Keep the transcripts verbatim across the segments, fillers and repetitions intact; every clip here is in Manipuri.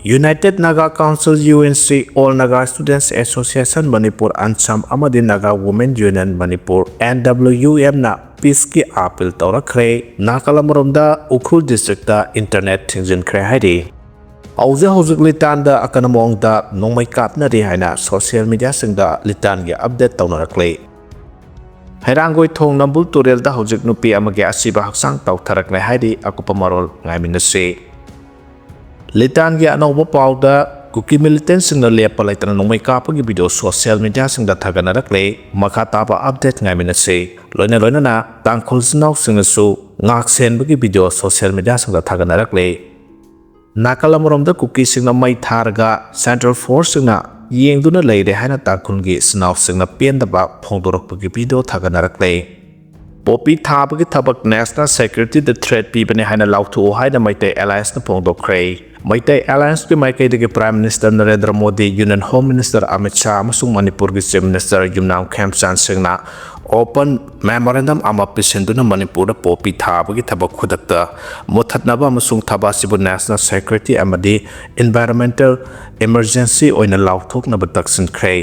United Naga Council, U N C, All Naga Students Association Manipur, ANSAM, ꯑꯃꯗꯤ Naga Women Union Manipur, N W U M ꯅ peace ꯀꯤ appeal ꯇꯧꯔꯛꯈ꯭ꯔꯦ꯫ ꯅꯥꯀꯜ ꯑꯃꯔꯣꯝꯗ ꯎꯈ꯭ꯔꯨꯜ district ꯇ internet ꯊꯤꯡꯖꯤꯟꯈ꯭ꯔꯦ ꯍꯥꯏꯔꯤ꯫ ꯍꯧꯖꯤꯛ ꯍꯧꯖꯤꯛ ꯂꯤꯇꯥꯟꯗ ꯑꯀꯟꯕ ꯃꯑꯣꯡꯗ ꯅꯣꯡꯃꯩ ꯀꯥꯞꯅꯔꯤ ꯍꯥꯏꯅ social media ꯁꯤꯡꯗ ꯂꯤꯇꯥꯟꯒꯤ update ꯇꯧꯅꯔꯛꯂꯤ꯫ ꯍꯩꯔꯥꯡꯒꯣꯏ ꯊꯣꯡ ꯅꯝꯕꯨꯜ ꯇꯨꯔꯦꯜꯗ ꯍꯧꯖꯤꯛ ꯅꯨꯄꯤ ꯑꯃꯒꯤ ꯑꯁꯤꯕ ꯍꯛꯆꯥꯡ ꯇꯥꯎꯊꯔꯛꯂꯦ ꯍꯥꯏꯔꯤ꯫ ꯑꯀꯨꯞꯄ ꯃꯔꯣꯜ ꯉꯥꯏꯃꯤꯟꯅꯁꯤ꯫ ꯂꯤꯇꯥꯟꯒꯤ ꯑꯅꯧꯕ ꯄꯥꯎꯗ ꯀꯨꯀꯤ militant ꯁꯤꯡꯅ ꯂꯦꯞꯄ ꯂꯩꯇꯅ ꯅꯣꯡꯃꯩ ꯀꯥꯞꯄꯒꯤ video social media ꯁꯤꯡꯗ ꯊꯥꯒꯠꯅꯔꯛꯂꯦ꯫ ꯃꯈꯥ ꯇꯥꯕ update ꯉꯥꯏꯃꯤꯟꯅꯁꯤ꯫ ꯂꯣꯏꯅ ꯂꯣꯏꯅꯅ ꯇꯥꯡꯈꯨꯜ ꯏꯆꯤꯟ ꯏꯅꯥꯎꯁꯤꯡꯅꯁꯨ ꯉꯥꯛ ꯁꯦꯟꯕꯒꯤ video social media ꯁꯤꯡꯗ ꯊꯥꯒꯠꯅꯔꯛꯂꯦ꯫ ꯅꯥꯀꯜ ꯑꯃꯔꯣꯝꯗ ꯀꯨꯀꯤꯁꯤꯡꯅ ꯃꯩ ꯊꯥꯔꯒ central force ꯁꯤꯡꯅ ꯌꯦꯡꯗꯨꯅ ꯂꯩꯔꯦ ꯍꯥꯏꯅ ꯇꯥꯡꯈꯨꯜꯒꯤ ꯏꯆꯤꯟ ꯏꯅꯥꯎꯁꯤꯡꯅ ꯄꯦꯟꯗꯕ ꯐꯣꯡꯗꯣꯔꯛꯄꯒꯤ video ꯊꯥꯒꯠꯅꯔꯛꯂꯦ꯫ ꯄꯣꯄꯤ ꯊꯥꯕꯒꯤ ꯊꯕꯛ national security ꯗ threat ꯄꯤꯕꯅꯤ ꯍꯥꯏꯅ ꯂꯥꯎꯊꯣꯛꯎ ꯍꯥꯏꯅ ꯃꯩꯇꯩ alliance ꯅ ꯐꯣꯡꯗꯣꯛꯈ꯭ꯔꯦ꯫ ꯃꯩꯇꯩ alliance ꯀꯤ ꯃꯥꯏꯀꯩꯗꯒꯤ Prime Minister Narendra Modi, Union Home Minister Amit Shah ꯑꯃꯁꯨꯡ ꯃꯅꯤꯄꯨꯔꯒꯤ Chief Minister ꯌꯨꯝꯅꯥꯝ ꯈꯦꯝꯆꯥꯟ ꯁꯤꯡꯅ open memorandum ꯑꯃ ꯄꯤꯁꯤꯟꯗꯨꯅ ꯃꯅꯤꯄꯨꯔꯗ ꯄꯣꯄꯤ ꯊꯥꯕꯒꯤ ꯊꯕꯛ ꯈꯨꯗꯛꯇ ꯃꯨꯊꯠꯅꯕ ꯑꯃꯁꯨꯡ ꯊꯕꯛ ꯑꯁꯤꯕꯨ national security ꯑꯃꯗꯤ environmental emergency ꯑꯣꯏꯅ ꯂꯥꯎꯊꯣꯛꯅꯕ ꯇꯛꯁꯤꯟꯈ꯭ꯔꯦ꯫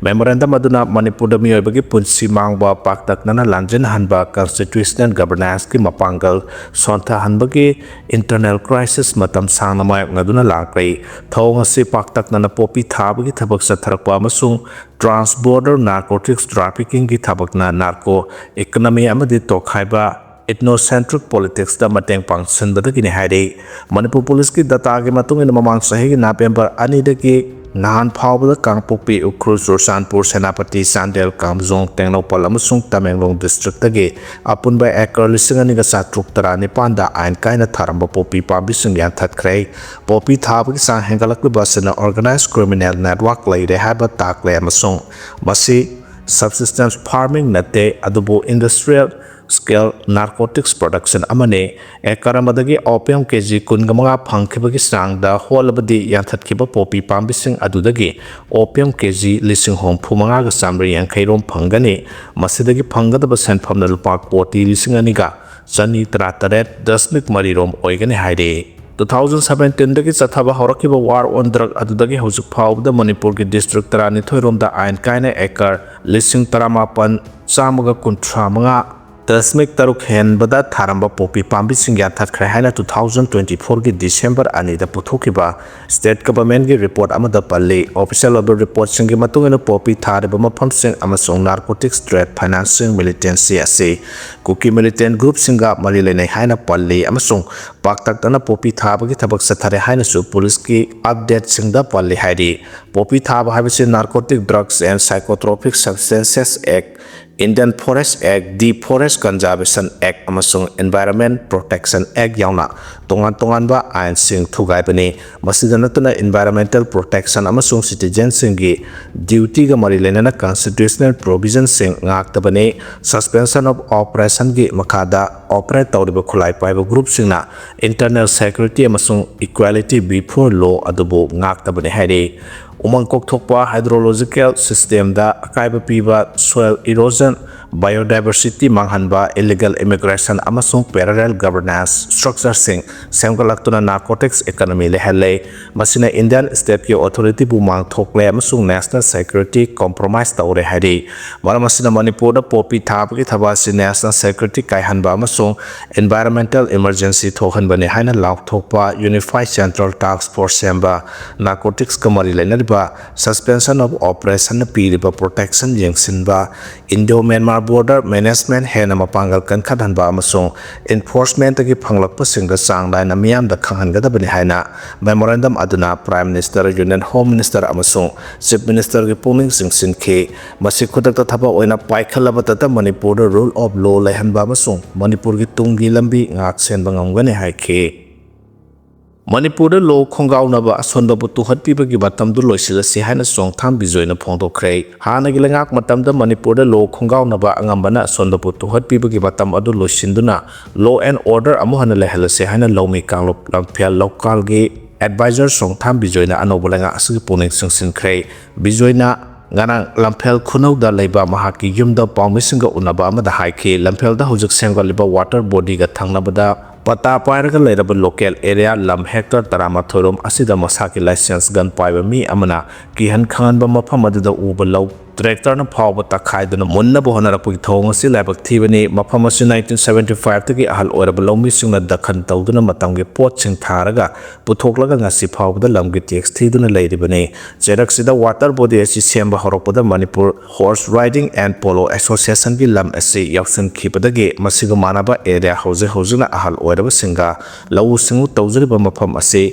Memorandum ꯑꯗꯨꯅ ꯃꯅꯤꯄꯨꯔꯗ ꯃꯤꯑꯣꯏꯕꯒꯤ ꯄꯨꯟꯁꯤ ꯃꯥꯡꯕ ꯄꯥꯛꯇꯛꯅꯅ ꯂꯥꯟꯖꯦꯟꯅꯍꯟꯕ, constitutional governance ꯀꯤ ꯃꯄꯥꯡꯒꯜ ꯁꯣꯟꯊꯍꯟꯕꯒꯤ internal crisis ꯃꯇꯝ ꯁꯥꯡꯅ ꯃꯥꯌꯣꯛꯅꯗꯨꯅ ꯂꯥꯛꯂꯤ꯫ ꯊꯧꯑꯣꯡ ꯑꯁꯤ ꯄꯥꯛꯇꯛꯅꯅ ꯄꯣꯄꯤ ꯊꯥꯕꯒꯤ ꯊꯕꯛ ꯆꯠꯊꯔꯛꯄ ꯑꯃꯁꯨꯡ trans border narcotics trafficking ꯒꯤ ꯊꯕꯛꯅ narco economy ꯑꯃꯗꯤ ꯇꯣꯈꯥꯏꯕ ethnocentric politics ꯇ ꯃꯇꯦꯡ ꯄꯥꯡꯁꯤꯟꯕꯗꯒꯤꯅꯤ ꯍꯥꯏꯔꯤ꯫ ꯃꯅꯤꯄꯨꯔ ꯄꯨꯂꯤꯁꯀꯤ data ꯒꯤ ꯃꯇꯨꯡ ꯏꯟꯅ ꯃꯃꯥꯡ ꯆꯍꯤꯒꯤ November ꯑꯅꯤꯗꯒꯤ ꯅꯍꯥꯟ ꯐꯥꯎꯕꯗ ꯀꯥꯡꯄꯣꯛꯄꯤ, ꯎꯈ꯭ꯔꯨꯜ, ꯆꯨꯔꯆꯥꯟꯄꯨꯔ, ꯁꯦꯅꯥꯄꯇꯤ, ꯆꯥꯟꯗꯦꯜ, ꯀꯥꯝꯖꯣꯡ, ꯇꯦꯡꯅꯧꯄꯜ ꯑꯃꯁꯨꯡ ꯇꯃꯦꯡꯂꯣꯡ district ꯇꯒꯤ ꯑꯄꯨꯟꯕ acre ꯂꯤꯁꯤꯡ ꯑꯅꯤꯒ ꯆꯥꯇ꯭ꯔꯨꯛ ꯇꯔꯥꯅꯤꯄꯥꯟꯗ ꯑꯥꯏꯟ ꯀꯥꯏꯅ ꯊꯥꯔꯝꯕ ꯄꯣꯄꯤ ꯄꯥꯝꯕꯤꯁꯤꯡ ꯌꯥꯟꯊꯠꯈ꯭ꯔꯦ꯫ ꯄꯣꯄꯤ ꯊꯥꯕꯒꯤ ꯆꯥꯡ ꯍꯦꯟꯒꯠꯂꯛꯂꯤꯕ ꯑꯁꯤꯅ organized criminal network ꯂꯩꯔꯦ ꯍꯥꯏꯕ ꯇꯥꯛꯂꯦ ꯑꯃꯁꯨꯡ ꯃꯁꯤ subsistence farming ꯅꯠꯇꯦ, ꯑꯗꯨꯕꯨ industrial scale narcotics production ꯑꯃꯅꯤ꯫ Acre ꯑꯃꯗꯒꯤ opium K G ꯀꯨꯟꯒ ꯃꯉꯥ ꯐꯪꯈꯤꯕꯒꯤ ꯆꯥꯡꯗ ꯍꯣꯠꯂꯕꯗꯤ ꯌꯥꯟꯊꯠꯈꯤꯕ ꯄꯣꯄꯤ ꯄꯥꯝꯕꯤꯁꯤꯡ ꯑꯗꯨꯗꯒꯤ opium K G ꯂꯤꯁꯤꯡ ꯍꯨꯝꯐꯨ ꯃꯉꯥꯒ ꯆꯥꯃꯔꯤ ꯌꯥꯡꯈꯩ ꯔꯣꯝ ꯐꯪꯒꯅꯤ꯫ ꯃꯁꯤꯗꯒꯤ ꯐꯪꯒꯗꯕ ꯁꯦꯟꯐꯝꯅ ꯂꯨꯄꯥ ꯀꯣꯇꯤ ꯂꯤꯁꯤꯡ ꯑꯅꯤꯒ ꯆꯅꯤ ꯇꯔꯥꯇꯔꯦꯠ ꯗꯁꯃꯤꯛ ꯃꯔꯤ ꯔꯣꯝ ꯑꯣꯏꯒꯅꯤ ꯍꯥꯏꯔꯤ꯫ ꯇꯨ ꯊꯥꯎꯖꯟ ꯁꯕꯦꯟꯇꯤꯟꯗꯒꯤ ꯆꯠꯊꯕ ꯍꯧꯔꯛꯈꯤꯕ war on drug ꯑꯗꯨꯗꯒꯤ ꯍꯧꯖꯤꯛ ꯐꯥꯎꯕꯗ ꯃꯅꯤꯄꯨꯔꯒꯤ ꯗꯤꯁꯇ꯭ꯔꯤꯛ ꯇꯔꯥꯅꯤꯊꯣꯏ ꯔꯣꯝꯗ ꯑꯥꯏꯟ ꯀꯥꯏꯅ ꯑꯦꯀꯔ ꯂꯤꯁꯤꯡ ꯇꯔꯥꯃꯥꯄꯟ ꯆꯥꯝꯃꯒ ꯀꯨꯟꯊ꯭ꯔꯥ ꯃꯉꯥ ꯗꯁꯃꯤꯛ ꯇꯔꯨꯛ ꯍꯦꯟꯕꯗ ꯊꯥꯔꯝꯕ ꯄꯣꯄꯤ ꯄꯥꯝꯕꯤꯁꯤꯡ ꯌꯥꯟꯊꯠꯈ꯭ꯔꯦ ꯍꯥꯏꯅ ꯇꯨ ꯊꯥꯎꯖꯟ ꯇ꯭ꯋꯦꯟꯇꯤ ꯐꯣꯔꯒꯤ ꯗꯤꯁꯦꯝꯕꯔ ꯑꯅꯤꯗ ꯄꯨꯊꯣꯛꯈꯤꯕ ꯁ꯭ꯇꯦꯠ ꯒꯚꯔꯟꯃꯦꯟꯠꯀꯤ ꯔꯤꯄꯣꯔꯠ ꯑꯃꯗ ꯄꯜꯂꯤ꯫ ꯑꯣꯐꯤꯁꯤꯌꯦꯜ ꯑꯣꯏꯕ ꯔꯤꯄꯣꯔꯠꯁꯤꯡꯒꯤ ꯃꯇꯨꯡ ꯏꯟꯅ ꯄꯣꯄꯤ ꯊꯥꯔꯤꯕ ꯃꯐꯝꯁꯤꯡ ꯑꯃꯁꯨꯡ narcotics trade financing militancy ꯑꯁꯤ ꯀꯨꯀꯤ militant groupꯁꯤꯡꯒ ꯃꯔꯤ ꯂꯩꯅꯩ ꯍꯥꯏꯅ ꯄꯜꯂꯤ ꯑꯃꯁꯨꯡ ꯄꯥꯛꯇꯛꯅꯅ ꯄꯣꯄꯤ ꯊꯥꯕꯒꯤ ꯊꯕꯛ ꯆꯠꯊꯔꯦ ꯍꯥꯏꯅꯁꯨ ꯄꯨꯂꯤꯁꯀꯤ ꯑꯞꯗꯦꯠꯁꯤꯡꯗ ꯄꯜꯂꯤ ꯍꯥꯏꯔꯤ꯫ ꯄꯣꯄꯤ ꯊꯥꯕ ꯍꯥꯏꯕꯁꯤ Narcotic Drugs and Psychotropic Substances Act, Indian Forest Act, the Forest Conservation Act ꯑꯃꯁꯨꯡ Environment Protection Act ꯌꯥꯎꯅ ꯇꯣꯉꯥꯟ ꯇꯣꯉꯥꯟꯕ ꯑꯥꯏꯟꯁꯤꯡ ꯊꯨꯒꯥꯏꯕꯅꯤ꯫ ꯃꯁꯤꯗ ꯅꯠꯇꯅ environmental protection ꯑꯃꯁꯨꯡ citizenꯁꯤꯡꯒꯤ dutyꯒ ꯃꯔꯤ ꯂꯩꯅꯅ constitutional provisionꯁꯤꯡ ꯉꯥꯛꯇꯕꯅꯤ꯫ Suspension of operationꯒꯤ ꯃꯈꯥꯗ operate ꯇꯧꯔꯤꯕ ꯈꯨꯠꯂꯥꯏ ꯄꯥꯏꯕ groupꯁꯤꯡꯅ internal security ꯑꯃꯁꯨꯡ equality before law ꯑꯗꯨꯕꯨ ꯉꯥꯛꯇꯕꯅꯤ ꯍꯥꯏꯔꯤ꯫ ꯎꯃꯪ ꯀꯣꯛꯊꯣꯛꯄ, hydrological systemꯗ ꯑꯀꯥꯏꯕ ꯄꯤꯕ, soil erosion, biodiversity ꯃꯥꯡꯍꯟꯕ, illegal immigration ꯑꯃꯁꯨꯡ parallel governance structureꯁꯤꯡ ꯁꯦꯝꯒꯠꯂꯛꯇꯨꯅ narcotics economy ꯂꯩꯍꯜꯂꯦ꯫ ꯃꯁꯤꯅ Indian stateꯀꯤ authorityꯕꯨ ꯃꯥꯡꯊꯣꯛꯂꯦ ꯑꯃꯁꯨꯡ national security compromise ꯇꯧꯔꯦ ꯍꯥꯏꯔꯤ꯫ ꯃꯔꯝ ꯑꯁꯤꯅ ꯃꯅꯤꯄꯨꯔꯗ ꯄꯣꯄꯤ ꯊꯥꯕꯒꯤ ꯊꯕꯛ ꯑꯁꯤ national security ꯀꯥꯏꯍꯟꯕ ꯑꯃꯁꯨꯡ environmental emergency ꯊꯣꯛꯍꯟꯕꯅꯤ ꯍꯥꯏꯅ ꯂꯥꯎꯊꯣꯛꯄ Unified Central Task Force ꯁꯦꯝꯕ, narcoticsꯀ ꯃꯔꯤ ꯂꯩꯅꯔꯤꯕ suspension of operationꯅ ꯄꯤꯔꯤꯕ protection ꯌꯦꯡꯁꯤꯟꯕ, Indo-Myanmar border management ꯍꯦꯟꯅ ꯃꯄꯥꯡꯒꯜ ꯀꯟꯈꯠꯍꯟꯕ ꯑꯃꯁꯨꯡ enforcementꯇꯒꯤ ꯐꯪꯂꯛꯄꯁꯤꯡꯗ ꯆꯥꯡ ꯅꯥꯏꯅ ꯃꯤꯌꯥꯝꯗ ꯈꯪꯍꯟꯒꯗꯕꯅꯤ ꯍꯥꯏꯅ memorandum ꯑꯗꯨꯅ Prime Minister, Union Home Minister ꯑꯃꯁꯨꯡ Chief Ministerꯒꯤ ꯄꯨꯛꯅꯤꯡ ꯆꯤꯡꯁꯤꯟꯈꯤ꯫ ꯃꯁꯤ ꯈꯨꯗꯛꯇ ꯊꯕꯛ ꯑꯣꯏꯅ ꯄꯥꯏꯈꯠꯂꯕꯇꯇ ꯃꯅꯤꯄꯨꯔꯗ rule of law ꯂꯩꯍꯟꯕ ꯑꯃꯁꯨꯡ ꯃꯅꯤꯄꯨꯔꯒꯤ ꯇꯨꯡꯒꯤ ꯂꯝꯕꯤ ꯉꯥꯛ ꯁꯦꯟꯕ ꯉꯝꯒꯅꯤ ꯍꯥꯏꯈꯤ꯫ ꯃꯅꯤꯄꯨꯔꯗ law ꯈꯣꯡꯒꯥꯎꯅꯕ ꯑꯁꯣꯟꯕꯕꯨ ꯇꯨꯍꯠꯄꯤꯕꯒꯤ ꯃꯇꯝꯗꯨ ꯂꯣꯏꯁꯤꯜꯂꯁꯤ ꯍꯥꯏꯅ ꯆꯣꯡꯊꯥꯝ ꯕꯤꯖꯣꯏꯅ ꯐꯣꯡꯗꯣꯛꯈ꯭ꯔꯦ꯫ ꯍꯥꯟꯅꯒꯤ ꯂꯩꯉꯥꯛ ꯃꯇꯝꯗ ꯃꯅꯤꯄꯨꯔꯗ law ꯈꯣꯡꯒꯥꯎꯅꯕ ꯑꯉꯝꯕꯅ ꯑꯁꯣꯟꯕꯕꯨ ꯇꯨꯍꯠꯄꯤꯕꯒꯤ ꯃꯇꯝ ꯑꯗꯨ ꯂꯣꯏꯁꯤꯟꯗꯨꯅ law and order ꯑꯃꯨꯛ ꯍꯟꯅ ꯂꯩꯍꯜꯂꯁꯤ ꯍꯥꯏꯅ ꯂꯧꯃꯤ ꯀꯥꯡꯂꯨꯞ ꯂꯝꯐꯦꯜ ꯂꯧꯀꯥꯜꯒꯤ advisor ꯆꯣꯡꯊꯥꯝ ꯕꯤꯖꯣꯏꯅ ꯑꯅꯧꯕ ꯂꯩꯉꯥꯛ ꯑꯁꯤꯒꯤ ꯄꯨꯛꯅꯤꯡ ꯆꯤꯡꯁꯤꯟꯈ꯭ꯔꯦ꯫ ꯕꯤꯖꯣꯏꯅ ꯉꯔꯥꯡ ꯂꯝꯐꯦꯜ ꯈꯨꯅꯧꯗ ꯂꯩꯕ ꯃꯍꯥꯛꯀꯤ ꯌꯨꯝꯗ ꯄꯥꯎꯃꯤꯁꯤꯡꯒ ꯎꯅꯕ ꯑꯃꯗ ꯍꯥꯏꯈꯤ, ꯂꯝꯐꯦꯜꯗ ꯍꯧꯖꯤꯛ ꯁꯦꯝꯒꯠꯂꯤꯕ water bodyꯒ ꯊꯪꯅꯕꯗ ꯄꯇꯥ ꯄꯥꯏꯔꯒ ꯂꯩꯔꯕ ꯂꯣꯀꯦꯜ ꯑꯦꯔꯤꯌꯥ ꯂꯝ ꯍꯦꯛꯇꯔ ꯇꯔꯥꯃꯥꯊꯣꯏ ꯔꯣꯝ ꯑꯁꯤꯗ ꯃꯁꯥꯒꯤ ꯂꯥꯏꯁꯦꯟꯁ ꯒꯟ ꯄꯥꯏꯕ ꯃꯤ ꯑꯃꯅ ꯀꯤꯍꯟ ꯈꯪꯍꯟꯕ ꯃꯐꯝ ꯑꯗꯨꯗ ꯎꯕ ꯂꯧ ꯇ꯭ꯔꯦꯛꯇꯔꯅ ꯐꯥꯎꯕ ꯇꯛꯈꯥꯏꯗꯨꯅ ꯃꯨꯟꯅꯕ ꯍꯣꯠꯅꯔꯛꯄꯒꯤ ꯊꯧꯑꯣꯡ ꯑꯁꯤ ꯂꯥꯏꯕꯛ ꯊꯤꯕꯅꯤ꯫ ꯃꯐꯝ ꯑꯁꯤ ꯅꯥꯏꯟꯇꯤꯟ ꯁꯚꯦꯟꯇꯤ ꯐꯥꯏꯚꯇꯒꯤ ꯑꯍꯜ ꯑꯣꯏꯔꯕ ꯂꯧꯃꯤꯁꯤꯡꯅ ꯗꯈꯟ ꯇꯧꯗꯨꯅ ꯃꯇꯝꯒꯤ ꯄꯣꯠꯁꯤꯡ ꯊꯥꯔꯒ ꯄꯨꯊꯣꯛꯂꯒ ꯉꯁꯤ ꯐꯥꯎꯕꯗ ꯂꯝꯒꯤ ꯇꯦꯛꯁ ꯊꯤꯗꯨꯅ ꯂꯩꯔꯤꯕꯅꯤ꯫ ꯆꯩꯔꯛꯁꯤꯗ ꯋꯥꯇꯔ ꯕꯣꯗꯤ ꯑꯁꯤ ꯁꯦꯝꯕ ꯍꯧꯔꯛꯄꯗ Manipur horse riding and polo ꯑꯦꯁꯣꯁꯤꯌꯦꯁꯟꯒꯤ ꯂꯝ ꯑꯁꯤ ꯌꯥꯎꯁꯤꯟꯈꯤꯕꯗꯒꯤ ꯃꯁꯤꯒ ꯃꯥꯟꯅꯕ ꯑꯦꯔꯤꯌꯥ ꯍꯧꯖꯤꯛ ꯍꯧꯖꯤꯛꯅ ꯑꯍꯜ ꯑꯣꯏꯔꯕꯁꯤꯡꯒ ꯂꯧꯎ ꯁꯤꯡꯎ ꯇꯧꯖꯔꯤꯕ ꯃꯐꯝ ꯑꯁꯤ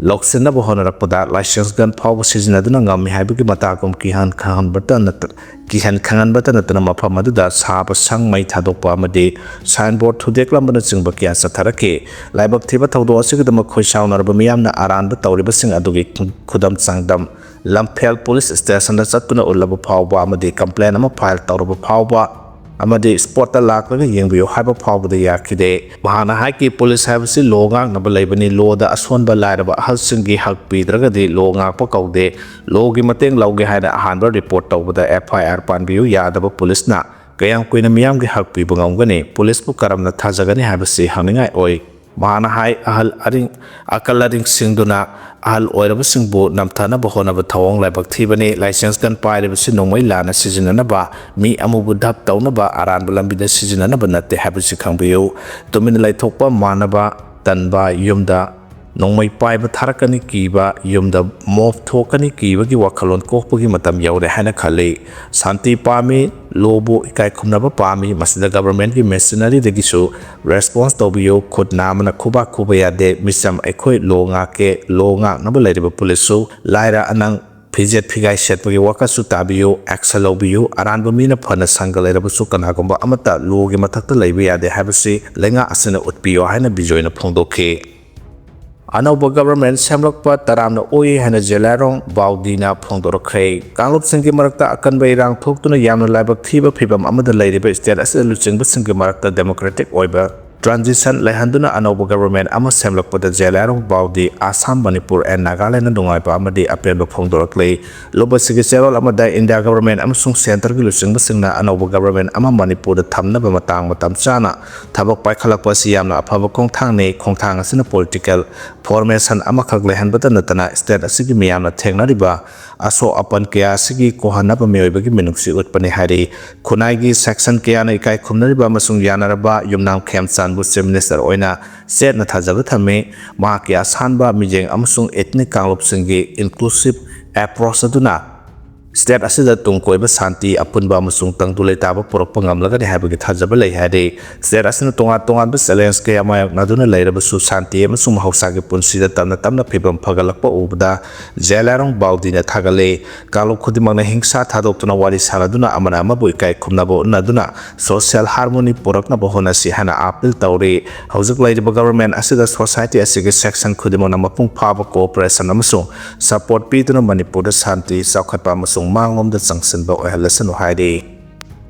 ꯂꯧꯁꯤꯟꯅꯕ ꯍꯣꯠꯅꯔꯛꯄꯗ ꯂꯥꯏꯁꯦꯟꯁ ꯒꯟ ꯐꯥꯎꯕ ꯁꯤꯖꯤꯟꯅꯗꯨꯅ ꯉꯝꯃꯤ ꯍꯥꯏꯕꯒꯤ ꯃꯇꯥꯒꯨꯝ ꯀꯤꯍꯟ ꯈꯪꯍꯟꯕꯇ ꯅꯠꯇ-, ꯀꯤꯍꯟ ꯈꯪꯍꯟꯕꯇ ꯅꯠꯇꯅ ꯃꯐꯝ ꯑꯗꯨꯗ ꯁꯥꯕ ꯁꯪ, ꯃꯩ ꯊꯥꯗꯣꯛꯄ ꯑꯃꯗꯤ ꯁꯥꯏꯟꯕꯣꯔꯗ ꯊꯨꯗꯦꯛꯂꯝꯕꯅꯆꯤꯡꯕ ꯀꯌꯥ ꯆꯠꯊꯔꯛꯈꯤ꯫ ꯂꯥꯏꯕꯛ ꯊꯤꯕ ꯊꯧꯗꯣꯛ ꯑꯁꯤꯒꯤꯗꯃꯛ ꯈꯣꯏ ꯁꯥꯎꯅꯔꯕ ꯃꯤꯌꯥꯝꯅ ꯑꯔꯥꯟꯕ ꯇꯧꯔꯤꯕꯁꯤꯡ ꯑꯗꯨꯒꯤ ꯈꯨꯗꯝ ꯆꯥꯡꯗꯝ ꯂꯝꯐꯦꯜ ꯄꯨꯂꯤꯁ ꯁ꯭ꯇꯦꯁꯟꯗ ꯆꯠꯇꯨꯅ ꯎꯠꯂꯕ ꯐꯥꯎꯕ ꯑꯃꯗꯤ ꯀꯝꯄ꯭ꯂꯦꯟ ꯑꯃ ꯐꯥꯏꯜ ꯇꯧꯔꯕ ꯐꯥꯎꯕ ꯑꯃꯗꯤ ꯁ꯭ꯄꯣꯠꯇ ꯂꯥꯛꯂꯒ ꯌꯦꯡꯕꯤꯌꯨ ꯍꯥꯏꯕ ꯐꯥꯎꯕꯗ ꯌꯥꯈꯤꯗꯦ꯫ ꯃꯍꯥꯛꯅ ꯍꯥꯏꯈꯤ, ꯄꯨꯂꯤꯁ ꯍꯥꯏꯕꯁꯤ ꯂꯣ ꯉꯥꯛꯅꯕ ꯂꯩꯕꯅꯤ, ꯂꯣꯗ ꯑꯁꯣꯟꯕ ꯂꯥꯏꯔꯕ ꯑꯍꯜꯁꯤꯡꯒꯤ ꯍꯛ ꯄꯤꯗ꯭ꯔꯒꯗꯤ ꯂꯣ ꯉꯥꯛꯄ ꯀꯧꯗꯦ꯫ ꯂꯣꯒꯤ ꯃꯇꯦꯡ ꯂꯧꯒꯦ ꯍꯥꯏꯅ ꯑꯍꯥꯟꯕ ꯔꯤꯄꯣꯔꯠ ꯇꯧꯕꯗ ꯑꯦꯐ ꯑꯥꯏ ꯑꯥꯔ ꯄꯥꯟꯕꯤꯌꯨ ꯌꯥꯗꯕ ꯄꯨꯂꯤꯁꯅ ꯀꯌꯥꯝ ꯀꯨꯏꯅ ꯃꯤꯌꯥꯝꯒꯤ ꯍꯛ ꯄꯤꯕ ꯉꯝꯒꯅꯤ? ꯄꯨꯂꯤꯁꯄꯨ ꯀꯔꯝꯅ ꯊꯥꯖꯒꯅꯤ ꯍꯥꯏꯕꯁꯤ ꯍꯪꯅꯤꯡꯉꯥꯏ ꯑꯣꯏ꯫ ꯃꯍꯥꯛꯅ ꯍꯥꯏ, ꯑꯍꯜ ꯑꯔꯤꯡ, ꯑꯀꯜ ꯑꯔꯤꯡꯁꯤꯡꯗꯨꯅ ꯑꯍꯜ ꯑꯣꯏꯔꯕꯁꯤꯡꯕꯨ ꯅꯝꯊꯅꯕ ꯍꯣꯠꯅꯕ ꯊꯧꯑꯣꯡ ꯂꯥꯏꯕꯛ ꯊꯤꯕꯅꯤ꯫ ꯂꯥꯏꯁꯦꯟꯁ ꯒꯟ ꯄꯥꯏꯔꯤꯕꯁꯤ ꯅꯣꯡꯃꯩ ꯂꯥꯟꯅ ꯁꯤꯖꯤꯟꯅꯅꯕ, ꯃꯤ ꯑꯃꯕꯨ ꯙꯞ ꯇꯧꯅꯕ, ꯑꯔꯥꯟꯕ ꯂꯝꯕꯤꯗ ꯁꯤꯖꯤꯟꯅꯅꯕ ꯅꯠꯇꯦ ꯍꯥꯏꯕꯁꯤ ꯈꯪꯕꯤꯌꯨ꯫ ꯇꯨꯃꯤꯟꯅ ꯂꯩꯊꯣꯛꯄ ꯃꯥꯟꯅꯕ ꯇꯟꯕ, ꯌꯨꯝꯗ ꯅꯣꯡꯃꯩ ꯄꯥꯏꯕ ꯊꯥꯔꯛꯀꯅꯤ ꯀꯤꯕ, ꯌꯨꯝꯗ ꯃꯣꯞ ꯊꯣꯛꯀꯅꯤ ꯀꯤꯕꯒꯤ ꯋꯥꯈꯜꯂꯣꯟ ꯀꯣꯛꯄꯒꯤ ꯃꯇꯝ ꯌꯧꯔꯦ ꯍꯥꯏꯅ ꯈꯜꯂꯤ꯫ ꯁꯥꯟꯇꯤ ꯄꯥꯝꯃꯤ, ꯂꯣꯕꯨ ꯏꯀꯥꯏ ꯈꯨꯝꯅꯕ ꯄꯥꯝꯃꯤ꯫ ꯃꯁꯤꯗ ꯒꯚꯔꯟꯃꯦꯟꯠꯀꯤ ꯃꯦꯁꯤꯅꯔꯤꯗꯒꯤꯁꯨ ꯔꯦꯁꯄꯣꯟꯁ ꯇꯧꯕꯤꯌꯨ꯫ ꯈꯨꯠ ꯅꯥꯝꯃꯅ ꯈꯨꯕꯥꯛ ꯈꯨꯕ ꯌꯥꯗꯦ꯫ ꯃꯤꯆꯝ ꯑꯩꯈꯣꯏ ꯂꯣ ꯉꯥꯛꯀꯦ꯫ ꯂꯣ ꯉꯥꯛꯅꯕ ꯂꯩꯔꯤꯕ ꯄꯨꯂꯤꯁꯁꯨ ꯂꯥꯏꯔ ꯑꯅꯪ ꯐꯤꯖꯦꯠ ꯐꯤꯒꯥꯏ ꯁꯦꯠꯄꯒꯤ ꯋꯥꯈꯜꯁꯨ ꯇꯥꯕꯤꯌꯨ꯫ ꯑꯦꯛꯁꯟ ꯂꯧꯕꯤꯌꯨ꯫ ꯑꯔꯥꯟꯕ ꯃꯤꯅ ꯐꯅ ꯁꯪꯒ ꯂꯩꯔꯕꯁꯨ ꯀꯅꯥꯒꯨꯝꯕ ꯑꯃꯠꯇ ꯂꯣꯒꯤ ꯃꯊꯛꯇ ꯂꯩꯕ ꯌꯥꯗꯦ ꯍꯥꯏꯕꯁꯤ ꯂꯩꯉꯥꯛ ꯑꯁꯤꯅ ꯎꯠꯄꯤꯌꯨ ꯍꯥꯏꯅ ꯕꯤꯖꯣꯏꯅ ꯐꯣꯡꯗꯣꯛꯈꯤ꯫ ꯑꯅꯧꯕ ꯒꯚꯔꯟꯃꯦꯟꯠ ꯁꯦꯝꯂꯛꯄ ꯇꯔꯥꯝꯅ ꯑꯣꯛꯏ ꯍꯥꯏꯅ ꯖꯦꯂꯥꯏꯔꯣꯡ ꯕꯥꯎꯗꯤꯅ ꯐꯣꯡꯗꯣꯔꯛꯈ꯭ꯔꯦ꯫ ꯀꯥꯡꯂꯨꯞꯁꯤꯡꯒꯤ ꯃꯔꯛꯇ ꯑꯀꯟꯕ ꯏꯔꯥꯡ ꯊꯣꯛꯇꯨꯅ ꯌꯥꯝꯅ ꯂꯥꯏꯕꯛ ꯊꯤꯕ ꯐꯤꯚꯝ ꯑꯃꯗ ꯂꯩꯔꯤꯕ ꯁ꯭ꯇꯦꯠ ꯑꯁꯤꯗ ꯂꯨꯆꯤꯡꯕꯁꯤꯡꯒꯤ ꯃꯔꯛꯇ ꯗꯦꯃꯣꯀ꯭ꯔꯦꯇꯤꯛ ꯑꯣꯏꯕ transition ꯂꯩꯍꯟꯗꯨꯅ ꯑꯅꯧꯕ government ꯑꯃ ꯁꯦꯝꯂꯛꯄꯗ ꯖꯦꯂꯤꯌꯥꯡꯔꯣꯡ ꯕꯥꯎꯗꯤ, ꯑꯁꯥꯝ, ꯃꯅꯤꯄꯨꯔ and ꯅꯥꯒꯥꯂꯦꯟꯗ ꯅꯨꯡꯉꯥꯏꯕ ꯑꯃꯗꯤ ꯑꯄꯦꯟꯕ ꯐꯣꯡꯗꯣꯔꯛꯂꯤ꯫ ꯂꯨꯞ ꯑꯁꯤꯒꯤ ꯆꯦꯔꯣꯜ ꯑꯃꯗ India government ꯑꯃꯁꯨꯡ centreꯒꯤ ꯂꯨꯆꯤꯡꯕꯁꯤꯡꯅ ꯑꯅꯧꯕ government ꯑꯃ ꯃꯅꯤꯄꯨꯔꯗ ꯊꯝꯅꯕ ꯃꯇꯥꯡ ꯃꯇꯝ ꯆꯥꯅ ꯊꯕꯛ ꯄꯥꯏꯈꯠꯂꯛꯄ ꯑꯁꯤ ꯌꯥꯝꯅ ꯑꯐꯕ ꯈꯣꯡꯊꯥꯡꯅꯤ꯫ ꯈꯣꯡꯊꯥꯡ ꯑꯁꯤꯅ political formation ꯑꯃꯈꯛ ꯂꯩꯍꯟꯕꯇ ꯅꯠꯇꯅ state ꯑꯁꯤꯒꯤ ꯃꯤꯌꯥꯝꯅ ꯊꯦꯡꯅꯔꯤꯕ ꯑꯁꯣꯛ ꯑꯄꯟ ꯀꯌꯥ ꯑꯁꯤꯒꯤ ꯀꯣꯍꯟꯅꯕ ꯃꯤꯑꯣꯏꯕꯒꯤ ꯃꯤꯅꯨꯡꯁꯤ ꯎꯠꯄꯅꯤ ꯍꯥꯏꯔꯤ꯫ ꯈꯨꯟꯅꯥꯏꯒꯤ section ꯀꯌꯥꯅ ꯏꯀꯥꯏ ꯈꯨꯝꯅꯔꯤꯕ ꯑꯃꯁꯨꯡ ꯌꯥꯅꯔꯕ ꯌꯨꯝꯅꯥꯝ ꯈꯦꯝꯆꯥꯟꯕꯨ Chief Minister ꯑꯣꯏꯅ ꯆꯦꯠꯅ ꯊꯥꯖꯕ ꯊꯝꯃꯤ꯫ ꯃꯍꯥꯛꯀꯤ ꯑꯁꯥꯟꯕ ꯃꯤꯠꯌꯦꯡ ꯑꯃꯁꯨꯡ ethnic ꯀꯥꯡꯂꯨꯞꯁꯤꯡꯒꯤ inclusive approach ꯑꯗꯨꯅ state ꯑꯁꯤꯗ ꯇꯨꯡ ꯀꯣꯏꯕ ꯁꯥꯟꯇꯤ, ꯑꯄꯨꯟꯕ ꯑꯃꯁꯨꯡ ꯇꯪꯗꯨ ꯂꯩꯇꯥꯕ ꯄꯨꯔꯛꯄ ꯉꯝꯂꯒꯅꯤ ꯍꯥꯏꯕꯒꯤ ꯊꯥꯖꯕ ꯂꯩ ꯍꯥꯏꯔꯤ꯫ State ꯑꯁꯤꯅ ꯇꯣꯉꯥꯟ ꯇꯣꯉꯥꯟꯕ challenge ꯀꯌꯥ ꯃꯥꯌꯣꯛꯅꯗꯨꯅ ꯂꯩꯔꯕꯁꯨ, ꯁꯥꯟꯇꯤ ꯑꯃꯁꯨꯡ ꯃꯍꯧꯁꯥꯒꯤ ꯄꯨꯟꯁꯤꯗ ꯇꯞꯅ ꯇꯞꯅ ꯐꯤꯕꯝ ꯐꯒꯠꯂꯛꯄ ꯎꯕꯗ ꯖꯦꯂꯤꯌꯥꯡꯔꯣꯡ ꯕꯥꯎꯗꯤꯅ ꯊꯥꯒꯠꯂꯤ꯫ ꯀꯥꯡꯂꯨꯞ ꯈꯨꯗꯤꯡꯃꯛꯅ ꯍꯤꯡꯁꯥ ꯊꯥꯗꯣꯛꯇꯨꯅ ꯋꯥꯔꯤ ꯁꯥꯅꯗꯨꯅ ꯑꯃꯅ ꯑꯃꯕꯨ ꯏꯀꯥꯏ ꯈꯨꯝꯅꯕ ꯎꯠꯅꯗꯨꯅ social harmony ꯄꯨꯔꯛꯅꯕ ꯍꯣꯠꯅꯁꯤ ꯍꯥꯏꯅ appeal ꯇꯧꯔꯤ꯫ ꯍꯧꯖꯤꯛ ꯂꯩꯔꯤꯕ government ꯑꯁꯤꯗ society ꯑꯁꯤꯒꯤ section ꯈꯨꯗꯤꯡꯃꯛꯅ ꯃꯄꯨꯡ ꯐꯥꯕ cooperation ꯑꯃꯁꯨꯡ support ꯄꯤꯗꯨꯅ ꯃꯅꯤꯄꯨꯔꯗ ꯁꯥꯟꯇꯤ, ꯆꯥꯎꯈꯠꯄ ꯑꯃꯁꯨꯡ ꯃꯥꯡꯂꯣꯝꯗ ꯆꯪꯁꯤꯟꯕ ꯑꯣꯏꯍꯜꯂꯁꯅꯨ ꯍꯥꯏꯔꯤ꯫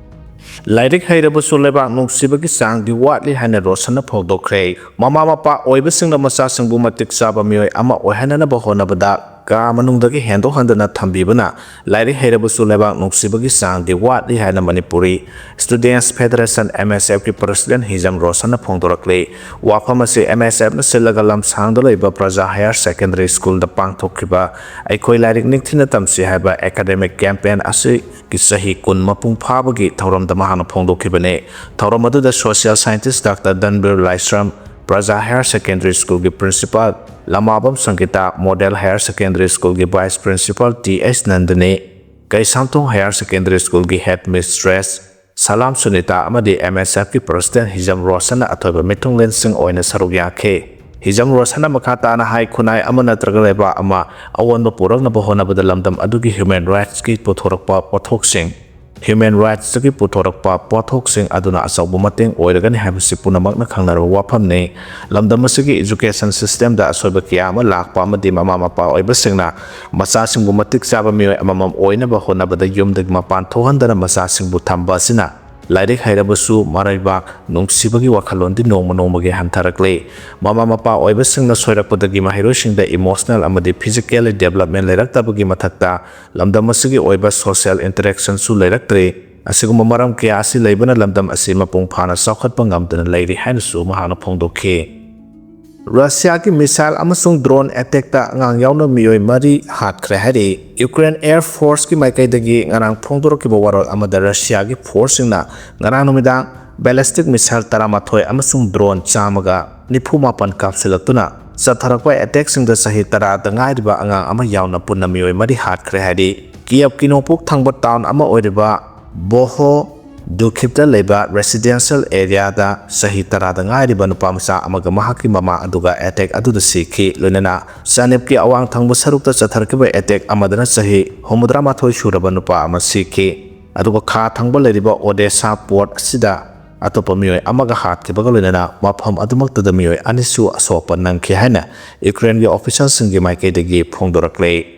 ꯂꯥꯏꯔꯤꯛ ꯍꯩꯔꯕꯁꯨ ꯂꯩꯕꯥꯛ ꯅꯨꯡꯁꯤꯕꯒꯤ ꯆꯥꯡꯗꯤ ꯋꯥꯠꯂꯤ ꯍꯥꯏꯅ ꯔꯣꯁꯟꯅ ꯐꯣꯡꯗꯣꯛꯈ꯭ꯔꯦ꯫ ꯃꯃꯥ ꯃꯄꯥ ꯑꯣꯏꯕꯁꯤꯡꯅ ꯃꯆꯥꯁꯤꯡꯕꯨ ꯃꯇꯤꯛ ꯆꯥꯕ ꯃꯤꯑꯣꯏ ꯑꯃ ꯑꯣꯏꯍꯟꯅꯅꯕ ꯍꯣꯠꯅꯕꯗ ꯀꯥ ꯃꯅꯨꯡꯗꯒꯤ ꯍꯦꯟꯗꯣꯛ ꯍꯟꯗꯅ ꯊꯝꯕꯤꯕꯅ ꯂꯥꯏꯔꯤꯛ ꯍꯩꯔꯕꯁꯨ ꯂꯩꯕꯥꯛ ꯅꯨꯡꯁꯤꯕꯒꯤ ꯆꯥꯡꯗꯤ ꯋꯥꯠꯂꯤ ꯍꯥꯏꯅ Manipuri Students Federation, M S F ꯀꯤ president ꯍꯤꯖꯝ ꯔꯣꯁꯟꯅ ꯐꯣꯡꯗꯣꯔꯛꯂꯤ꯫ ꯋꯥꯐꯝ ꯑꯁꯤ M S F ꯅ ꯁꯤꯜꯂꯒ ꯂꯝꯁꯥꯡꯗ ꯂꯩꯕ ꯄ꯭ꯔꯖꯥ Higher Secondary School ꯗ ꯄꯥꯡꯊꯣꯛꯈꯤꯕ ꯑꯩꯈꯣꯏ ꯂꯥꯏꯔꯤꯛ ꯅꯤꯡꯊꯤꯅ ꯇꯝꯁꯤ ꯍꯥꯏꯕ academic campaign ꯑꯁꯤꯒꯤ ꯆꯍꯤ ꯀꯨꯟ ꯃꯄꯨꯡ ꯐꯥꯕꯒꯤ ꯊꯧꯔꯝꯗ ꯃꯍꯥꯛꯅ ꯐꯣꯡꯗꯣꯛꯈꯤꯕꯅꯤ꯫ ꯊꯧꯔꯝ ꯑꯗꯨꯗ social scientist Doctor ꯙꯟꯕꯤꯔ ꯂꯥꯏꯁ꯭ꯔꯝ, ꯄ꯭ꯔꯖꯥ Higher Secondary School ꯒꯤ principal ꯂꯃꯥꯕꯝ ꯁꯪꯒꯤꯇꯥ, Model Higher Secondary School ꯒꯤ vice principal ꯇꯤ ꯑꯦꯁ ꯅꯟꯗꯅꯤ, ꯀꯩꯁꯥꯝꯊꯣꯡ Higher Secondary School ꯒꯤ headmistress ꯁꯂꯥꯝ ꯁꯨꯅꯤꯇꯥ ꯑꯃꯗꯤ M S F ꯀꯤ president ꯍꯤꯖꯝ ꯔꯣꯁꯟꯅ ꯑꯊꯣꯏꯕ ꯃꯤꯊꯨꯡꯂꯦꯟꯁꯤꯡ ꯑꯣꯏꯅ ꯁꯔꯨꯛ ꯌꯥꯈꯤ꯫ ꯍꯤꯖꯝ ꯔꯣꯁꯟꯅ ꯃꯈꯥ ꯇꯥꯅ ꯍꯥꯏ, ꯈꯨꯟꯅꯥꯏ ꯑꯃ ꯅꯠꯇ꯭ꯔꯒ ꯂꯩꯕꯥꯛ ꯑꯃ ꯑꯑꯣꯟꯕ ꯄꯨꯔꯛꯅꯕ ꯍꯣꯠꯅꯕꯗ ꯂꯝꯗꯝ ꯑꯗꯨꯒꯤ human rights ꯀꯤ ꯄꯨꯊꯣꯔꯛꯄ ꯄꯣꯠꯊꯣꯛꯁꯤꯡ, human rights ꯇꯒꯤ ꯄꯨꯊꯣꯔꯛꯄ ꯄꯣꯠꯊꯣꯛꯁꯤꯡ ꯑꯗꯨꯅ ꯑꯆꯧꯕ ꯃꯇꯦꯡ ꯑꯣꯏꯔꯒꯅꯤ ꯍꯥꯏꯕꯁꯤ ꯄꯨꯝꯅꯃꯛꯅ ꯈꯪꯅꯔꯕ ꯋꯥꯐꯝꯅꯤ꯫ ꯂꯝꯗꯝ ꯑꯁꯤꯒꯤ education system ꯗ ꯑꯁꯣꯏꯕ ꯀꯌꯥ ꯑꯃ ꯂꯥꯛꯄ ꯑꯃꯗꯤ ꯃꯃꯥ ꯃꯄꯥ ꯑꯣꯏꯕꯁꯤꯡꯅ ꯃꯆꯥꯁꯤꯡꯕꯨ ꯃꯇꯤꯛ ꯆꯥꯕ ꯃꯤꯑꯣꯏ ꯑꯃꯃꯝ ꯑꯣꯏꯅꯕ ꯍꯣꯠꯅꯕꯗ ꯌꯨꯝꯗꯒꯤ ꯃꯄꯥꯟ ꯊꯣꯛꯍꯟꯗꯅ ꯃꯆꯥꯁꯤꯡꯕꯨ ꯊꯝꯕ ꯑꯁꯤꯅ ꯂꯥꯏꯔꯤꯛ ꯍꯩꯔꯕꯁꯨ ꯃꯔꯩꯕꯥꯛ ꯅꯨꯡꯁꯤꯕꯒꯤ ꯋꯥꯈꯜꯂꯣꯟꯗꯤ ꯅꯣꯡꯃ ꯅꯣꯡꯃꯒꯤ ꯍꯟꯊꯔꯛꯂꯦ꯫ ꯃꯃꯥ ꯃꯄꯥ ꯑꯣꯏꯕꯁꯤꯡꯅ ꯁꯣꯏꯔꯛꯄꯗꯒꯤ ꯃꯍꯩꯔꯣꯏꯁꯤꯡꯗ emotional ꯑꯃꯗꯤ physically development ꯂꯩꯔꯛꯇꯕꯒꯤ ꯃꯊꯛꯇ, ꯂꯝꯗꯝ ꯑꯁꯤꯒꯤ ꯑꯣꯏꯕ social interaction ꯁꯨ ꯂꯩꯔꯛꯇ꯭ꯔꯦ꯫ ꯑꯁꯤꯒꯨꯝꯕ ꯃꯔꯝ ꯀꯌꯥ ꯑꯁꯤ ꯂꯩꯕꯅ ꯂꯝꯗꯝ ꯑꯁꯤ ꯃꯄꯨꯡ ꯐꯥꯅ ꯆꯥꯎꯈꯠꯄ ꯉꯝꯗꯅ ꯂꯩꯔꯤ ꯍꯥꯏꯅꯁꯨ ꯃꯍꯥꯛꯅ ꯐꯣꯡꯗꯣꯛꯈꯤ꯫ ꯔꯁꯤꯌꯥꯒꯤ missile ꯑꯃꯁꯨꯡ drone attack ꯇ ꯑꯉꯥꯡ ꯌꯥꯎꯅ ꯃꯤꯑꯣꯏ ꯃꯔꯤ ꯍꯥꯠꯈ꯭ꯔꯦ ꯍꯥꯏꯔꯤ꯫ Ukraine Air Force ꯀꯤ ꯃꯥꯏꯀꯩꯗꯒꯤ ꯉꯔꯥꯡ ꯐꯣꯡꯗꯣꯔꯛꯈꯤꯕ ꯋꯥꯔꯣꯜ ꯑꯃꯗ, ꯔꯁꯤꯌꯥꯒꯤ force ꯁꯤꯡꯅ ꯉꯔꯥꯡ ꯅꯨꯃꯤꯗꯥꯡ ballistic missile ꯇꯔꯥꯃꯥꯊꯣꯏ ꯑꯃꯁꯨꯡ drone ꯆꯥꯝꯃꯒ ꯅꯤꯐꯨ ꯃꯥꯄꯟ ꯀꯥꯞꯁꯤꯜꯂꯛꯇꯨꯅ ꯆꯠꯊꯔꯛꯄ attack ꯁꯤꯡꯗ ꯆꯍꯤ ꯇꯔꯥꯗ ꯉꯥꯏꯔꯤꯕ ꯑꯉꯥꯡ ꯑꯃ ꯌꯥꯎꯅ ꯄꯨꯟꯅ ꯃꯤꯑꯣꯏ ꯃꯔꯤ ꯍꯥꯠꯈ꯭ꯔꯦ ꯍꯥꯏꯔꯤ꯫ Kyiv ꯀꯤ ꯅꯣꯡꯄꯣꯛ ꯊꯪꯕ town ꯑꯃ ꯑꯣꯏꯔꯤꯕ ꯕꯣꯍꯣ ꯗꯨꯈꯤꯞꯇ ꯂꯩꯕ residential area ꯗ ꯆꯍꯤ ꯇꯔꯥꯗ ꯉꯥꯏꯔꯤꯕ ꯅꯨꯄꯥ ꯃꯆꯥ ꯑꯃꯒ ꯃꯍꯥꯛꯀꯤ ꯃꯃꯥ ꯑꯗꯨꯒ attack ꯑꯗꯨꯗ ꯁꯤꯈꯤ꯫ ꯂꯣꯏꯅꯅ ꯆꯥꯅꯤꯞꯀꯤ ꯑꯋꯥꯡ ꯊꯪꯕ ꯁꯔꯨꯛꯇ ꯆꯠꯊꯔꯛꯈꯤꯕ attack ꯑꯃꯗꯅ ꯆꯍꯤ ꯍꯨꯝꯐꯨꯇꯔꯥ ꯃꯥꯊꯣꯏ ꯁꯨꯔꯕ ꯅꯨꯄꯥ ꯑꯃ ꯁꯤꯈꯤ꯫ ꯑꯗꯨꯒ ꯈꯥ ꯊꯪꯕ ꯂꯩꯔꯤꯕ Odessa port ꯑꯁꯤꯗ ꯑꯇꯣꯞꯄ ꯃꯤꯑꯣꯏ ꯑꯃꯒ ꯍꯥꯠꯈꯤꯕꯒ ꯂꯣꯏꯅꯅ ꯃꯐꯝ ꯑꯗꯨꯃꯛꯇꯗ ꯃꯤꯑꯣꯏ ꯑꯅꯤꯁꯨ ꯑꯁꯣꯛ ꯑꯄꯟ ꯅꯪꯈꯤ ꯍꯥꯏꯅ Ukraine ꯒꯤ official ꯁꯤꯡꯒꯤ ꯃꯥꯏꯀꯩꯗꯒꯤ ꯐꯣꯡꯗꯣꯔꯛꯂꯦ꯫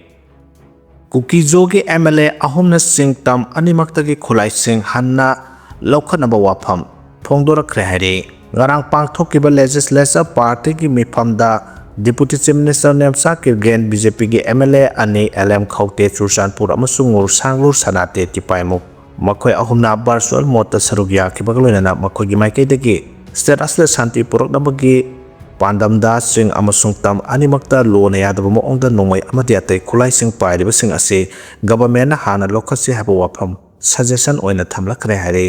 ꯀꯨꯀꯤꯖꯣꯒꯤ M L A ꯑꯍꯨꯝꯅ ꯆꯤꯡ ꯇꯝ ꯑꯅꯤꯃꯛꯇꯒꯤ ꯈꯨꯠꯂꯥꯏꯁꯤꯡ ꯍꯟꯅ ꯂꯧꯈꯠꯅꯕ ꯋꯥꯐꯝ ꯐꯣꯡꯗꯣꯔꯛꯈ꯭ꯔꯦ ꯍꯥꯏꯔꯤ꯫ ꯉꯔꯥꯡ ꯄꯥꯡꯊꯣꯛꯈꯤꯕ Legislature Party ꯒꯤ ꯃꯤꯐꯝꯗ Deputy Chief Minister Nemcha ꯀꯤꯔꯒꯦꯟ, B J P ꯒꯤ M L A ꯑꯅꯤ, L M ꯈꯧꯇꯦ ꯆꯨꯔꯆꯥꯟꯄꯨꯔ ꯑꯃꯁꯨꯡ ꯉꯨꯔꯁꯥꯡꯂꯨꯔ ꯁꯅꯥꯇꯦ ꯇꯤꯄꯥꯏꯃꯨꯛ, ꯃꯈꯣꯏ ꯑꯍꯨꯝꯅ virtual mode ꯇ ꯁꯔꯨꯛ ꯌꯥꯈꯤꯕꯒ ꯂꯣꯏꯅꯅ ꯃꯈꯣꯏꯒꯤ ꯃꯥꯏꯀꯩꯗꯒꯤ state ꯑꯁꯤꯗ ꯁꯥꯟꯇꯤ ꯄꯨꯔꯛꯅꯕꯒꯤ ꯄꯥꯟꯗꯝꯗ ꯆꯤꯡ ꯑꯃꯁꯨꯡ ꯇꯝ ꯑꯅꯤꯃꯛꯇ ꯂꯣꯅ ꯌꯥꯗꯕ ꯃꯑꯣꯡꯗ ꯅꯣꯡꯃꯩ ꯑꯃꯗꯤ ꯑꯇꯩ ꯈꯨꯠꯂꯥꯏꯁꯤꯡ ꯄꯥꯏꯔꯤꯕꯁꯤꯡ ꯑꯁꯤ government ꯅ ꯍꯥꯟꯅ ꯂꯧꯈꯠꯁꯤ ꯍꯥꯏꯕ ꯋꯥꯐꯝ suggestion ꯑꯣꯏꯅ ꯊꯝꯂꯛꯈ꯭ꯔꯦ ꯍꯥꯏꯔꯤ꯫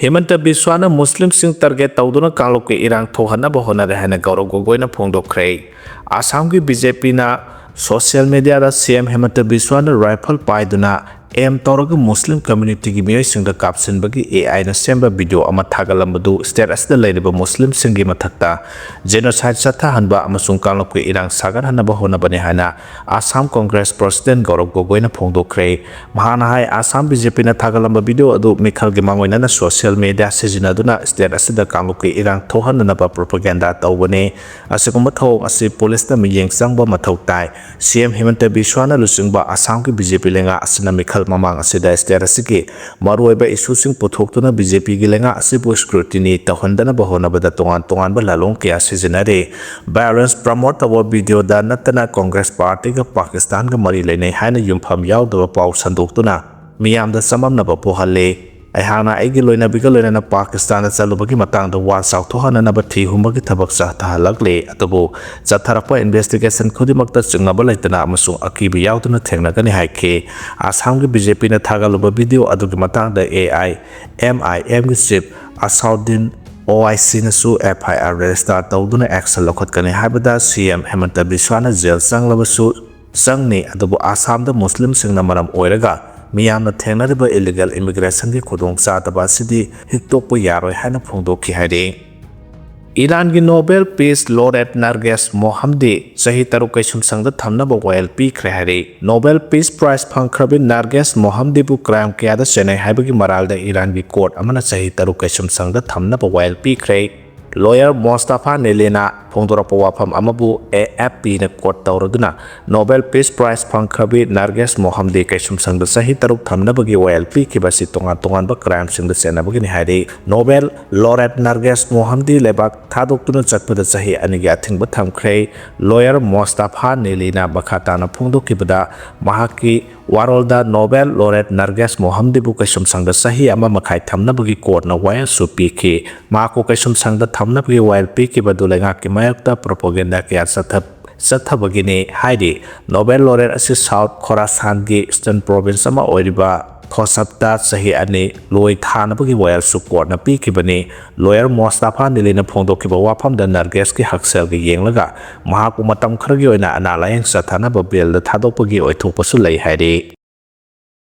ꯍꯤꯃꯟꯇ ꯕꯤꯁ꯭ꯋꯥꯅ ꯃꯨꯁꯂꯤꯝꯁꯤꯡ target ꯇꯧꯗꯨꯅ ꯀꯥꯡꯂꯨꯞꯀꯤ ꯏꯔꯥꯡ ꯊꯣꯛꯍꯟꯅꯕ ꯍꯣꯠꯅꯔꯦ ꯍꯥꯏꯅ ꯒꯧꯔꯕ ꯒꯣꯒꯣꯏꯅ ꯐꯣꯡꯗꯣꯛꯈ꯭ꯔꯦ꯫ ꯑꯁꯥꯝꯒꯤ B J P ꯅ social media ꯗ C M ꯍꯤꯃꯟꯇ ꯕꯤꯁ꯭ꯋꯥꯅ rifle ꯄꯥꯏꯗꯨꯅ aim ꯇꯧꯔꯒ ꯃꯨꯁꯂꯤꯝ community ꯒꯤ ꯃꯤꯑꯣꯏꯁꯤꯡꯗ ꯀꯥꯞꯁꯤꯟꯕꯒꯤ A I ꯅ ꯁꯦꯝꯕ video ꯑꯃ ꯊꯥꯒꯠꯂꯝꯕꯗꯨ state ꯑꯁꯤꯗ ꯂꯩꯔꯤꯕ ꯃꯨꯁꯂꯤꯝꯁꯤꯡꯒꯤ ꯃꯊꯛꯇ genocide ꯆꯠꯊꯍꯟꯕ ꯑꯃꯁꯨꯡ ꯀꯥꯡꯂꯨꯞꯀꯤ ꯏꯔꯥꯡ ꯁꯥꯒꯠꯍꯟꯅꯕ ꯍꯣꯠꯅꯕꯅꯤ ꯍꯥꯏꯅ Assam Congress President ꯒꯧꯔꯕ ꯒꯣꯒꯣꯏꯅ ꯐꯣꯡꯗꯣꯛꯈ꯭ꯔꯦ꯫ ꯃꯍꯥꯛꯅ ꯍꯥꯏ, ꯑꯁꯥꯝ B J P ꯅ ꯊꯥꯒꯠꯂꯝꯕ video ꯑꯗꯨ ꯃꯤꯈꯜꯒꯤ ꯃꯥꯡꯑꯣꯏꯅꯅ social media ꯁꯤꯖꯤꯟꯅꯗꯨꯅ state ꯑꯁꯤꯗ ꯀꯥꯡꯂꯨꯞꯀꯤ ꯏꯔꯥꯡ ꯊꯣꯛꯍꯟꯅꯅꯕ propaganda ꯇꯧꯕꯅꯤ꯫ ꯑꯁꯤꯒꯨꯝꯕ ꯊꯧꯑꯣꯡ ꯑꯁꯤ police ꯅ ꯃꯤꯠꯌꯦꯡ ꯆꯪꯕ ꯃꯊꯧ ꯇꯥꯏ꯫ C M ꯍꯤꯃꯟꯇ ꯕꯤꯁ꯭ꯋꯥꯅ ꯂꯨꯆꯤꯡꯕ ꯑꯁꯥꯝꯒꯤ B J P ꯂꯩꯉꯥꯛ ꯑꯁꯤꯅ ꯃꯤꯈꯜ ꯃꯃꯥꯡ ꯑꯁꯤꯗ state ꯑꯁꯤꯒꯤ ꯃꯔꯨꯑꯣꯏꯕ issueꯁꯤꯡ ꯄꯨꯊꯣꯛꯇꯨꯅ BJPꯒꯤ ꯂꯩꯉꯥꯛ ꯑꯁꯤꯕꯨ scrutiny ꯇꯧꯍꯟꯗꯅꯕ ꯍꯣꯠꯅꯕꯗ ꯇꯣꯉꯥꯟ ꯇꯣꯉꯥꯟꯕ ꯂꯥꯂꯣꯡ ꯀꯌꯥ ꯁꯤꯖꯤꯟꯅꯔꯤ꯫ Violence promote ꯇꯧꯕ videoꯗ ꯅꯠꯇꯅ Congress partyꯒ ꯄꯥꯀꯤꯁꯇꯥꯟꯒ ꯃꯔꯤ ꯂꯩꯅꯩ ꯍꯥꯏꯅ ꯌꯨꯝꯐꯝ ꯌꯥꯎꯗꯕ ꯄꯥꯎ ꯁꯟꯗꯣꯛꯇꯨꯅ ꯃꯤꯌꯥꯝꯗ ꯆꯃꯝꯅꯕ ꯄꯣꯛꯍꯜꯂꯤ꯫ ꯑꯩꯍꯥꯛꯅ ꯑꯩꯒꯤ ꯂꯣꯏꯅꯕꯤꯒ ꯂꯣꯏꯅꯅ ꯄꯥꯀꯤꯁꯇꯥꯟꯗ ꯆꯠꯂꯨꯕꯒꯤ ꯃꯇꯥꯡꯗ ꯋꯥ ꯆꯥꯎꯊꯣꯛꯍꯟꯅꯅꯕ ꯊꯤ ꯍꯨꯝꯕꯒꯤ ꯊꯕꯛ ꯆꯠꯊꯍꯜꯂꯛꯂꯤ, ꯑꯗꯨꯕꯨ ꯆꯠꯊꯔꯛꯄ investigation ꯈꯨꯗꯤꯡꯃꯛꯇ ꯆꯤꯡꯅꯕ ꯂꯩꯇꯅ ꯑꯃꯁꯨꯡ ꯑꯀꯤꯕ ꯌꯥꯎꯗꯅ ꯊꯦꯡꯅꯒꯅꯤ ꯍꯥꯏꯈꯤ꯫ ꯑꯁꯥꯝꯒꯤ BJPꯅ ꯊꯥꯒꯠꯂꯨꯕ video ꯑꯗꯨꯒꯤ ꯃꯇꯥꯡꯗ AIMIMꯒꯤ chief ꯑꯁꯥꯎꯗꯤꯟ OICꯅꯁꯨ FIR register ꯇꯧꯗꯨꯅ action ꯂꯧꯈꯠꯀꯅꯤ ꯍꯥꯏꯕꯗ CM ꯍꯦꯃꯟꯇ ꯕꯤꯁ꯭ꯋꯥꯅ jail ꯆꯪꯂꯕꯁꯨ ꯆꯪꯅꯤ, ꯑꯗꯨꯕꯨ ꯑꯁꯥꯝꯗ ꯃꯨꯁꯂꯤꯝꯁꯤꯡꯅ ꯃꯔꯝ ꯑꯣꯏꯔꯒ ꯃꯤꯌꯥꯝꯅ ꯊꯦꯡꯅꯔꯤꯕ illegal immigrationꯒꯤ ꯈꯨꯗꯣꯡꯆꯥꯗꯕ ꯑꯁꯤꯗꯤ ꯍꯤꯛꯇꯣꯛꯄ ꯌꯥꯔꯣꯏ ꯍꯥꯏꯅ ꯐꯣꯡꯗꯣꯛꯈꯤ ꯍꯥꯏꯔꯤ꯫ ꯏꯔꯥꯟꯒꯤ Nobel Peace Laureate ꯅꯔꯒꯦꯁ ꯃꯣꯍꯝꯗꯤ ꯆꯍꯤ ꯇꯔꯨꯛ ꯀꯩꯁꯨꯝꯁꯪꯗ ꯊꯝꯅꯕ ꯋꯥꯌꯦꯜ ꯄꯤꯈ꯭ꯔꯦ ꯍꯥꯏꯔꯤ꯫ Nobel Peace Prize ꯐꯪꯈ꯭ꯔꯕꯤ ꯅꯔꯒꯦꯁ ꯃꯣꯍꯝꯗꯤꯕꯨ crime ꯀꯌꯥꯗ ꯆꯦꯟꯅꯩ ꯍꯥꯏꯕꯒꯤ ꯃꯔꯥꯜꯗ ꯏꯔꯥꯟꯒꯤ court ꯑꯃꯅ ꯆꯍꯤ ꯇꯔꯨꯛ ꯀꯩꯁꯨꯝꯁꯪꯗ ꯊꯝꯅꯕ ꯋꯥꯌꯦꯜ ꯄꯤꯈ꯭ꯔꯦ꯫ Lawyer ꯃꯣꯁꯇꯥꯐꯥ ꯅꯦꯂꯤꯅ ꯐꯣꯡꯗꯣꯔꯛꯄ ꯋꯥꯐꯝ ꯑꯃꯕꯨ AFPꯅ quote ꯇꯧꯔꯗꯨꯅ Nobel Peace Prize ꯐꯪꯈ꯭ꯔꯕꯤ ꯅꯔꯒꯦꯁ ꯃꯣꯍꯝꯗꯤ ꯀꯩꯁꯨꯝꯁꯪꯗ ꯆꯍꯤ ꯇꯔꯨꯛ ꯊꯝꯅꯕꯒꯤ ꯋꯥꯌꯦꯜ ꯄꯤꯈꯤꯕ ꯑꯁꯤ ꯇꯣꯉꯥꯟ ꯇꯣꯉꯥꯟꯕ crimeꯁꯤꯡꯗ ꯆꯦꯟꯅꯕꯒꯤꯅꯤ ꯍꯥꯏꯔꯤ꯫ Nobel Laureate ꯅꯔꯒꯦꯁ ꯃꯣꯍꯝꯗꯤ ꯂꯩꯕꯥꯛ ꯊꯥꯗꯣꯛꯇꯨꯅ ꯆꯠꯄꯗ ꯆꯍꯤ ꯑꯅꯤꯒꯤ ꯑꯊꯤꯡꯕ ꯊꯝꯈ꯭ꯔꯦ꯫ Lawyer ꯃꯣꯁꯇꯥꯐꯥ ꯅꯦꯂꯤꯅ ꯃꯈꯥ ꯇꯥꯅ ꯐꯣꯡꯗꯣꯛꯈꯤꯕꯗ, ꯃꯍꯥꯛꯀꯤ ꯋꯥꯔꯣꯜꯗ Nobel Laureate ꯅꯔꯒꯦꯁ ꯃꯣꯍꯝꯗꯤꯕꯨ ꯀꯩꯁꯨꯝꯁꯪꯗ ꯆꯍꯤ ꯑꯃ ꯃꯈꯥꯏ ꯊꯝꯅꯕꯒꯤ courtꯅ ꯋꯥꯌꯦꯜꯁꯨ ꯄꯤꯈꯤ꯫ ꯃꯍꯥꯛꯄꯨ ꯀꯩꯁꯨꯝꯁꯪꯗ ꯊꯝꯅꯕꯒꯤ ꯋꯥꯌꯦꯜ ꯄꯤꯈꯤꯕꯗꯨ ꯂꯩꯉꯥꯛꯀꯤ ꯃꯥꯌꯣꯛꯇ propaganda ꯀꯌꯥ ꯆꯠꯊ-, ꯆꯠꯊꯕꯒꯤꯅꯤ ꯍꯥꯏꯔꯤ꯫ Nobel Laureate ꯑꯁꯤ South Khorasanꯒꯤ Eastern Province ꯑꯃ ꯑꯣꯏꯔꯤꯕ ꯈꯣꯁꯞꯇ ꯆꯍꯤ ꯑꯅꯤ ꯂꯣꯏ ꯊꯥꯅꯕꯒꯤ ꯋꯥꯌꯦꯜꯁꯨ courtꯅ ꯄꯤꯈꯤꯕꯅꯤ꯫ Lawyer ꯃꯣꯁꯇꯥꯐꯥ ꯅꯤꯂꯤꯅ ꯐꯣꯡꯗꯣꯛꯈꯤꯕ ꯋꯥꯐꯝꯗ ꯅꯔꯒꯦꯁꯀꯤ ꯍꯛꯁꯦꯜꯒ ꯌꯦꯡꯂꯒ ꯃꯍꯥꯛꯄꯨ ꯃꯇꯝ ꯈꯔꯒꯤ ꯑꯣꯏꯅ ꯑꯅꯥ ꯂꯥꯌꯦꯡ ꯆꯠꯊꯅꯕ bailꯗ ꯊꯥꯗꯣꯛꯄꯒꯤ ꯑꯣꯏꯊꯣꯛꯄꯁꯨ ꯂꯩ ꯍꯥꯏꯔꯤ꯫